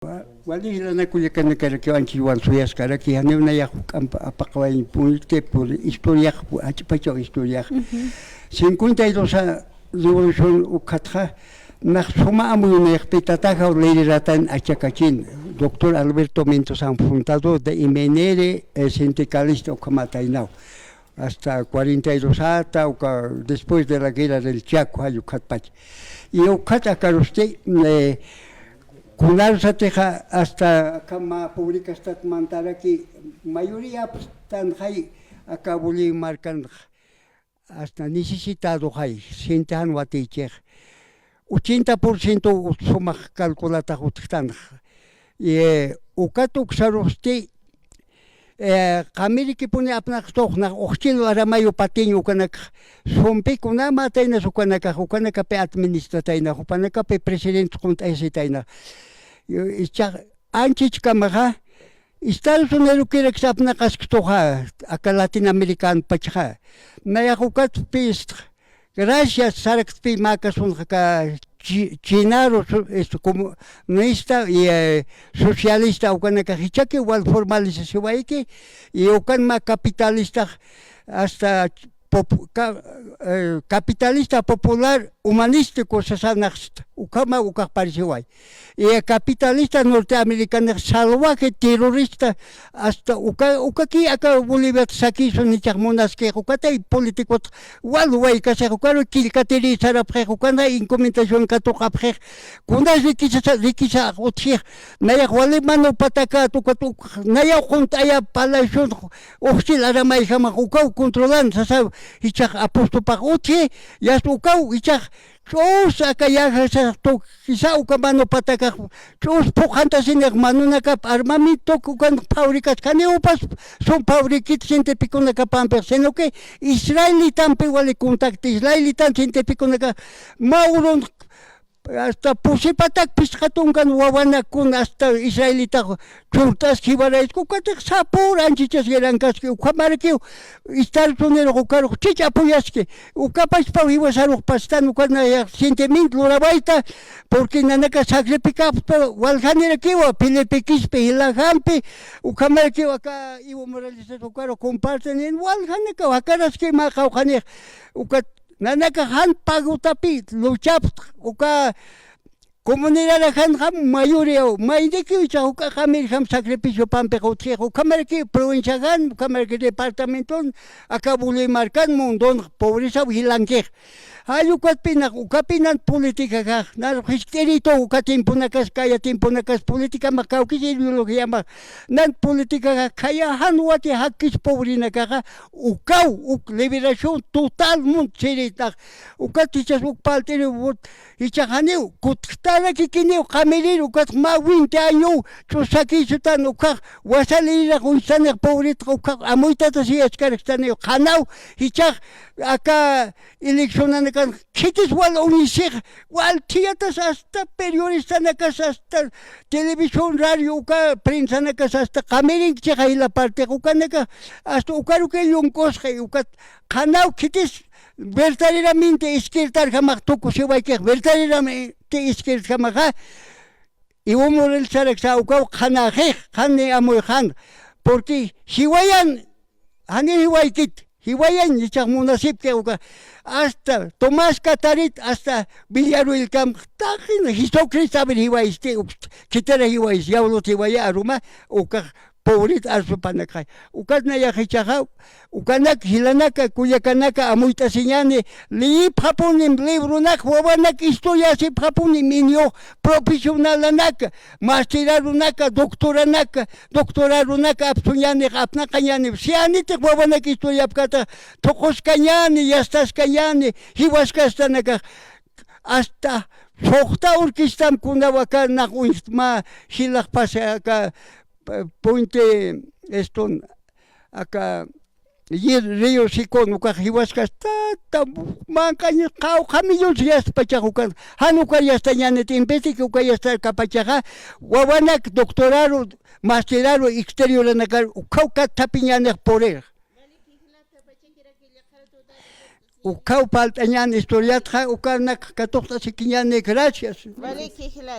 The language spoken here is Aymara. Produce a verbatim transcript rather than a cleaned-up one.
Wa-, wali jilanaka kullakanakarakiw anchhis wan suyaskaraki, janiw nayax juk'amp apaqawayañ punirti, pur historiax, jach'pachaw historiax. Ujú. Cincuenta y dos a revolución ukhatxa, nax suma amuyunayxpi tatajaw lideratan achakachin, doctor Alberto Mendoza, fundador de M N R, eh, sindicalista ukhamataynaw. Hasta cuarenta y dos ata, uka, después de la guerra del Chaco, jay ukhatpach. Y ukhat akarusti, eh, kunarusatixa hasta aka mä pobrikastat mantaraki, mayoría, pues, tanxay aka Bolivia markanx, hasta necesitado jay, siente jan watichix. Ochenta por ciento sumax calculatax utjtanx. Y, eh, ukat uksarusti, eh, qamirikipuni apnaqtux nax uxchil aramayu patiñ ukanakax, sumpi kuna mataynas ukanakax, ukanakapi administratayna, jupanakapi presidente qunt'ayasitayna. Y, ichax anchichkamaxa, Estados Unidokiraksa apnaqasktuxa, aka latinoamericano pachxa. Nayax ukatpis, gracias, saraktpi mäkasunxa aka chi-, chinaru, su-, este, comunista y, eh, socialista ukanakax jichhaki wal formalisasiwayki, y ukan mä capitalistax hasta pop-, ca-, eh, capitalista popular humanístico sasanaxsta, ukhama ukax parisiway. Y capitalista norteamericanax salvaje terrorista, hasta uka, ukaki aka Boliviat sakïsun jichhax munaskix, ukatay politicot wal waykasix, ukaru killkatiri sarapxix, ukana encomendación katuqapxix, kunas rikisa, rikisa utjix, nayax wali mano patakat, ukat uk-, nayaw qunt'aya palacion, uxchil aramayjamax ukaw controlan, sasa jichhax apustupax utji, yasta ukaw jichhax ch'us aka yäjasa tukisa uka mano patakax ch'us phuqhantasinix manonakap armamento ukan fabricachkaniw upas sum fabriquit cientificonakapampix, sino que israelitampi wali contacto, israelitan cientificonaka mä urun hasta pusi patak phisqa tunkan wawanakun hasta israelitax churt'aski jiwaraysku, ukatix sapür anchichas yarankaski, ukhamarakiw Estados Unidos ukarux chich apoyaski, ukapachpaw jiwasarux pastan, uka nayax sentimiento lurawayta, porque nanaka sacrificapxta waljanirakiwa, Felipe Quispe jilajampi, ukhamarakiw aka Evo Morales ukarux comparten, waljanakaw jakaraski mä qawqhanix, ukat nanaka jan pagotapï luchapxta, uka comunidad ajanxa mayoría, maynikiw ichax juk'a qamirjam sacrificiopampix utjix, ukhamaraki provincia ajan, ukhamaraki departamenton, aka Bolivia markan mundon pobrezaw jilankix. Jall ukatpï nax, ukapï nan política jax, narux jiskt'irituw uka tiemponakas, kaya tiemponakas políticamax kawkis ideologiamax, nan política jax, khaya jan wati jakkis pobrenakaxa, ukaw, uk liberación total munt siritax. Ukat jichhas uk palt'iriw, jichhax janiw, kutjtarakikiniw qamirir, ukat mä veinte añow ch'us sakïsutan, ukhax wasalirirax uñstanix, pobretxa ukhax amuytata siyachkarakistaniw, qhanaw, jichhax aka eleccionanakan khitis wal uñisix, wal thiyatas hasta periodistanakas, hasta televisión, radio, uka prensanakas hasta qamirinkchixa jila partix, ukanakax hasta ukaruki yunk'usxi, ukat qhanaw khitis verdaderamente izquierdar jamax tukusiwaykix, verdaderamente izquierdar jamaxa, Evo Morales saraksa ukaw qhanäxix, qhani amuyxan, porque jiwayan, jani jiwaykit, jiwayan, jichhax munasipki uka, hasta Tomás Catarit, hasta Villarroelkam, taqin Jesucristo, a ver, jiwaysti, uk, khitira jiways, diablot jiwaya aruma, ukax pobret arsupanakxay. Ukat nayax jichhaxa, ukanak jilanaka, kullakanaka, amuyt'asiñäni, liyipxapunim libronak, wawanak historiasipxapunim, iniyux profesionalanaka, masteradunaka, doctoranaka, doctoradunaka apsuñänix, apnaqañäni, siyanitix wawanak historiapkata, thuquskañäni, yastaskañäni, jiwaskastanakax, hasta suxta orquestam kunaw aka nax uñst mä jilaxpasa aka, eh, puente, eston, aka yir río Sicón, ukax jiwaskastata, manq'añis qawqha millons yastpachax ukan, jan uka yastañänit, en vez de que uka yastarkapachaxa, wawanak doctorado, masterado, exterioranakar, ukhaw kathapiñänix porer. Ukhaw palt'añän historiatxa, ukanak katuqt'asikiñäni, gracias. Vale, que